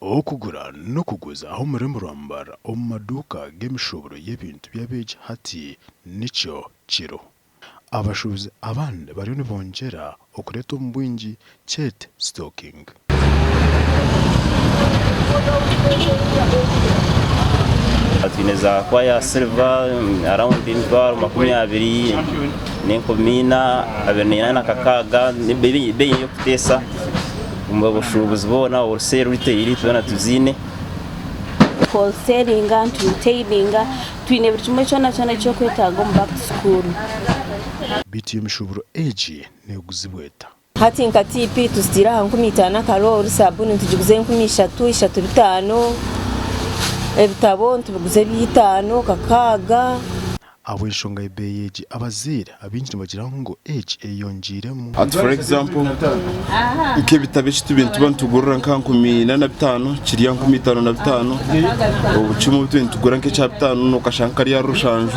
Okugura n'okuguza aha omurembo rwa Mbarara omu maduuka g'emishuuburo y'ebintu by'abeegi hati nikyo kiro. Abashuubuzi abandi bariyo nibongyera okureeta omu bwingi kyete stocking. Twine za kwaya silver around emitwaro 24 24,600 ebeeyi ey'okuteesa omu bushuubuzi boona wholesale retail twena tuziine. Wholesalinga, nituretailinga, twine buri kimwe kyona kyona eki orikwetaaga omu back to school. Beitu emishuuburo egi neeguzibwa eta? Hati nka tiipi tuziteire aha 50 akaroori, sabuuni nitugiguza 3000, 3500, ebitabo nitubiguza eby'eitaano, kakaaga. Ahabw'enshonga y'ebeeyi egi, abazaire abaingi nibagira ngu egi eyeyongyeiremu. Hati for example nk'ebitabo eki tubaire nituba nitugurira nka 45 kiri aha 55, obukimwe obu tubaire nitugura nk'ekya bitaano okashanga kari ahari rushanju,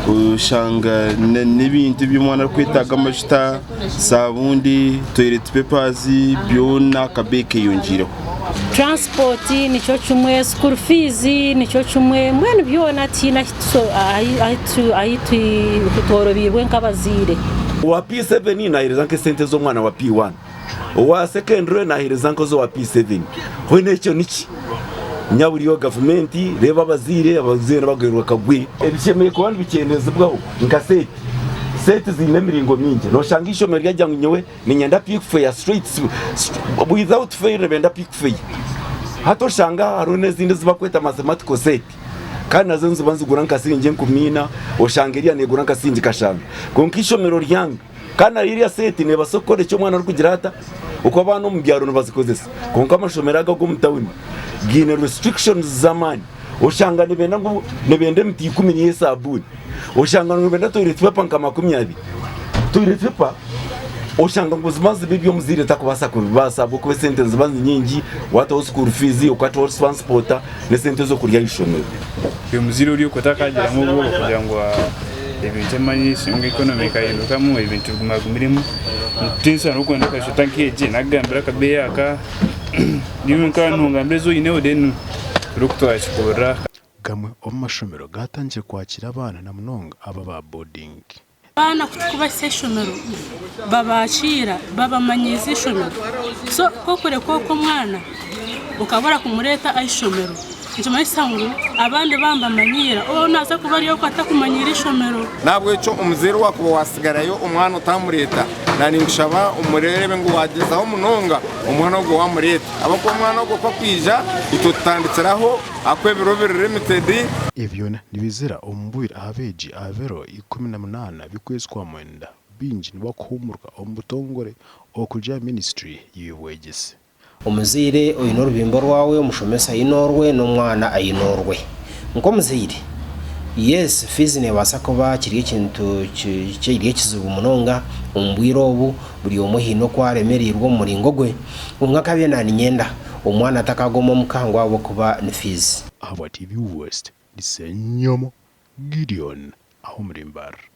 oshanga n'ebintu ebi omwana arikwetaaga amajuta, saabundi, toilet papers byona akabeeyi keyongyeireho. Transport nikyo kimwe, school fees nikyo kimwe, mbwenu byona tihaine ahu tworobeirwe nk'abazaire. Owa P7 naheereza nk'esente z'omwana wa P1, owa secondary naheereza nk'ez'owa P7. Hoona ekyo niki? Nyabura gavumenti reeba abazaire, abazaire nibagwerwa akagwe. Ebishemereire kuba nibikyendezibwaho nka seeti. Seeti ziine emiringo mingi. Noshanga eishomero ryagira ngu nyowe Niinyenda pick fare straight without fail nibenda pick fare. Hati oshanga hariho n'ezindi ezi barikweta mathematical set kandi nazo niziba nizigura nka siringi 4000 oshanga eriya neegura nka siringi kashanju. Kwonka eishomero ryanga kandi na eriya seeti neebaasa kukora eki omwana arikugira ata? Oku abaana omu byaro nibazikozesa kwonka amashomero aga ag'omu tawuni gaine restrictions z'amaani. Oshanga nibenda ngu nibenda emiti ikumi niyo esabuuni. Oshanga ngu nibenda toilet paper nka 20. Toilet paper oshanga ngu buzima buzima ebi omuzaire takubaasa kubibaasa ahabw'okuba esente niziba ni nyingi, waataho school fees, okaataho transport n'esente ez'okurya aha ishomero. Omuzaire ori okwo takagiramu obwoba kugira ngu ebintu emanyise ngu economy ekahindukamu ebintu bigumagumiremu. Nitutinisa n'okwenda akashweta nk'egi nakugambira akabeeyi aka iwe nka nongambira ezi oineho then turikutwakigurira. Gamwe omu mashomero gaatandikire kwakira abaana na munonga aba aba boodingi. Abaana ku turikubahitsya eishomero babakiira babamanyiiza eishomero so ku okureka okwo omwana okabura kumureeta aha ishomero nikimanyisa ngu abandi baaba nibamanyiira ou naaza kuba ari okwo atakumanyiire eishomero. N'ahabw'ekyo omuzaire owaakuba waasigarayo omwana otaamureeta, naaninkushaba omureebe ngu waagyezaho munonga omwana ogwo waamureeta. Ahabw'okuba omwana ogwo ku akwija, itwe tutandikiraho ahabw'okuba ebiro biri limited. Ebi byona nibizira omu bwire abeegi aha biro 18 by'okwezi kwa mwenda baingi nibakuhuumurwa omu butongore okuruga aha minisitule y'eby'obwegyese. Omuzaire oine orubimba orwawe, omushomesa aine orwe, n'omwana aine orwe. Nk'omuzaire, yes fiizi neebaasa kuba kiri ekintu kiri ekizibu munonga omu bwire obu, buri omwe haine oku aremereirwe omu muringo gwe, kwonka nkabiire naaniinyenda omwana atakaguma omuka ngu ahabw'okuba ni fiizi. Ahabwa TV West, ni Ssenyomo Gideon ah'omuri Mbarara.